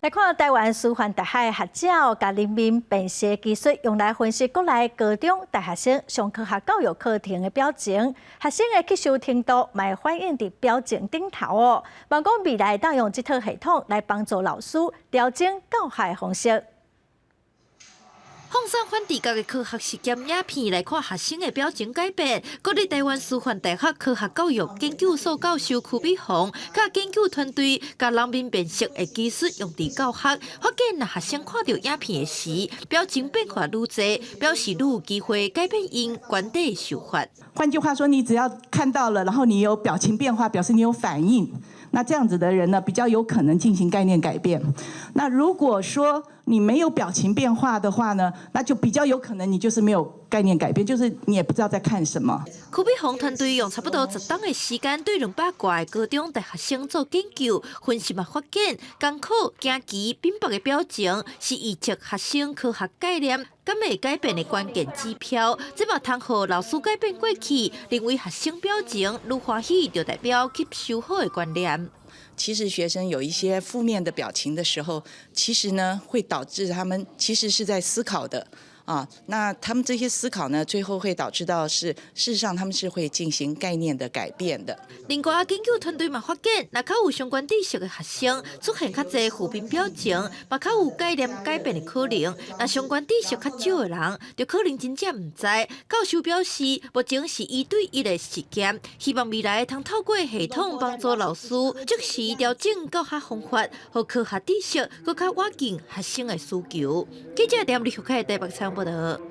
來看臺灣師範大學學者共人面辨識技術用來分析國內高中大學生上科學教育課程的表情，學生的吸收程度嘛會反映佇表情頂頭哦。望講未來當用這套系統來幫助老師調整教學方式。放送反知覺的科學實驗影片來看學生的表情改變。國立臺灣師範大學科學教育研究所教授柯美鳳，佮研究團隊共人面辨識的技術用佇教學，發現若學生看著影片的時，表情變化愈濟，表示愈有機會改變𪜶觀點的想法。換句話說，你只要看到了，然後你有表情變化，表示你有反應，那這樣子的人呢，比較有可能進行概念改變。那如果說你沒有表情變化的話呢，那就比較有可能你就是沒有概念改變，就是你也不知道在看什麼。柯美鳳團隊用差不多10冬的時間，對200外個高中大學生做研究，分析嘛發現，艱苦、驚奇、稟縛的表情是預測學生科學概念敢會改變的關鍵指標。這嘛通予老師改變過去認為學生表情愈歡喜就代表吸收好的觀念。其實學生有一些負面的表情的時候，其實呢會導致他們其實是在思考的啊。那他們這些思考呢，最後會導致到是事實上他們是會進行概念的改變的。另外，研究團隊嘛發現，若較有相關知識的學生出現較濟負面表情，嘛較有概念改變的可能。若相關知識較少的人，就可能真正毋知。教授表示，目前是一對一的實驗，希望未來通透過系統幫助老師即時調整教學方法，予科學知識閣較倚近學生的需求。記者連立學開台北採訪報道。